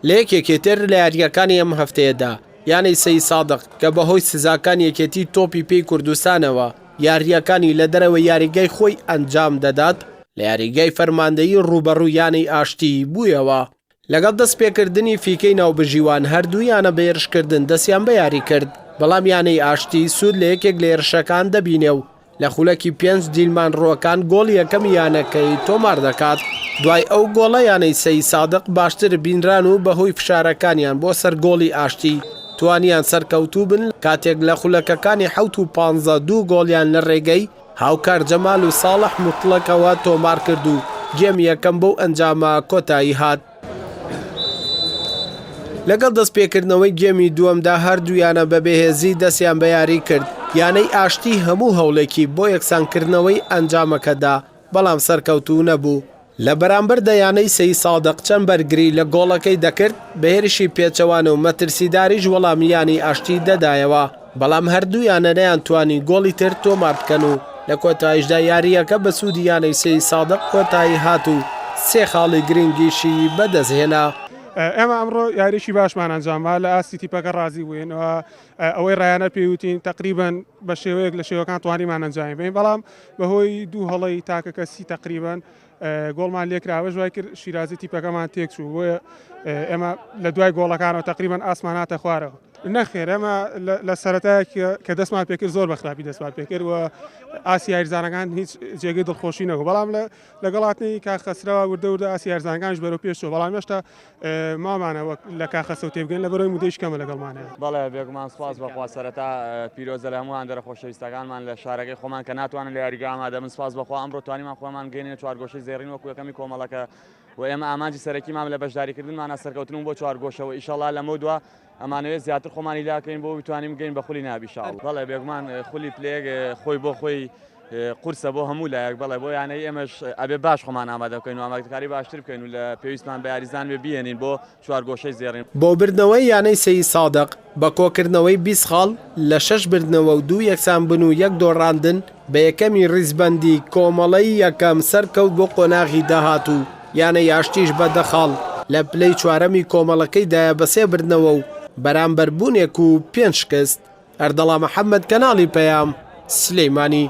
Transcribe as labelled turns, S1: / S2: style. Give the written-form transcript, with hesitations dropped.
S1: لە یەکێکی تر لە یارییەکانی ئەم هەفتەیەدا، یانەی سەیدسادق کە بەهۆی سزاکانی یەکێتی تۆپی پێی کوردستانەوە یارییەکانی لە دەرەوەی یاریگای خۆی ئەنجام دەدات، لە یاریگای فەرماندەیی ڕووبەڕووی یانەی ئاشتی بوویەوە. لەگەڵ دەستپێکردنی فیکەی ناوبژیوان هەردوو یانە بە هێرشکردن دەستیان بە یاری کرد، بەڵام یانەی ئاشتی سوود لە یەکێک لە هێرشەکان دەبینێ و لە خولەکی پێنج دیلمان ڕۆکان گۆڵی یەکەمی یانەکەی تۆمار دەکات، دوای ئەو گۆڵە یانەی سەیدسادق باشتر بینران و بەهۆی فشارەکانیان بۆ سەر گۆڵی ئاشتی توانیان سەرکەوتوو بن کاتێک لە خولەکەکانی حەوت و پانزە دوو گۆڵیان لە ڕێگەی هاوکار جەمال و ساڵح موتڵەکەوە تۆمار کرد و گێمی یەکەم بەو ئەنجامە کۆتایی هات. لەگەڵ دەستپێکردنەوەی گێمی دووەمدا هەردوو یانە بە بێهێزی دەستیان بە یاری کرد، یانەی ئاشتی هەموو هەوڵێکی بۆ یەکسانکردنەوەی ئەنجامەکە دا، بەڵام سەرکەوتوو نەبوو. لە بەرامبەردا یانەی سەیدسادق چەند بەرگری لە گۆڵەکەی دەکرد، بە هێرشی پێچەوانە و مەترسیداریش وەڵامی یانەی ئاشتی دەدایەوە، بەڵام هەردوو یانە نەیانتوانی گۆڵی تر تۆمار بکەن و لە کۆتاییشدا یارییەکە بە سوودی یانەی سەیدسادق کۆتایی هات و سێ خاڵی گرنگیشی بەدەستهێنا.
S2: ئێمە ئەمڕۆ یاریی باشمان ئەنجامدا، لە ئاستی تیپەکە رازی بووین و ئەوەی رایانەر پێی وتین تەقریبەن بە شێوەیەک لە شێوەکان توانیمان ئەنجامی بەین، بەڵام بەهۆی دوو هەڵەی تاکەکەسی تەقریبەن گۆڵمان لێکرا ئەوەش وای کرد شیرازی تیپەکەمان تێکچوو بۆیە ئێمە لە دوای گۆڵەکانەوە تەقریبەن ئاسمان هاتە خوارەوە. نەخێر ئێمە لە سەرەتایە کە دەستمان پێکرد زۆر بە خراپی دەستمان پێکرد و ئاسی یاریزانەکان هیچ جێگەی دڵخۆشی نەبوو بەڵام لەگەڵ هاتنی کاک خەسرەوە وردە وردە ئاسی یاریزانەکانیش بەرەو پێش چوو بەڵام هێشتا مامانە وەک لە کاک خەسرەو تێبگەین لەبەرئەوەی مودەیش کەمە لەگەڵمانە.
S3: بەڵێ بێگومان سوپاس بەخوا سەرەتا پیرۆزە لە هەموو هاندەرە خۆشەویستەکانمان لە شارەکەی خۆمان کە ناتوانن لە یاریگا ئامادە بن سوپاس بەخوا ئەمڕۆ توانیمان خۆمان بگەینە چوارگۆشەی زێڕین وەکو یەکەمی کۆمەڵەکە و ئێمە ئامانجی سەرەکیمان لە بەشداریکردنمانە سەرکەوتن بۆ چوارگۆشە و ئیشەڵا لەمەودوا ئەمانەوێت زیاتر خۆمانی لاکەین بۆ بتوانین بگەین بە خولی نابی شاڵ بەڵێ بێگومان خولی پلەیەک خۆی بۆ خۆی قورسە بۆ هەموو لایەک بەڵێ بۆ یانەی ئێمەش ئەبێ باش خۆمان ئامادە بکەین و ئامادەکاری باشتر بکەین و لە پێویستمان بە یاریزان بێ بیێنین بۆ چوارگۆشەی زێڕین.
S1: بۆ بردنەوەی یانەی سەیدسادق بە کۆکردنەوەی 20 خاڵ لە شەش بردنەوە و دوو یەکسانبوون و یەک دۆڕاندن بە یەکەمی ریزبەندی کۆمەڵەی یەکەم سەرکەوت بۆ قۆناغی داهاتوو، یانەی ئاشتیش بە دە خاڵ لە پلەی چوارەمی کۆمەڵەکەیدایە بە سێ بردنەوە و بەرامبەربوونێک و پێنج شکست. ئەردەڵا محەمەد کەناڵی پەیام، سلیمانی.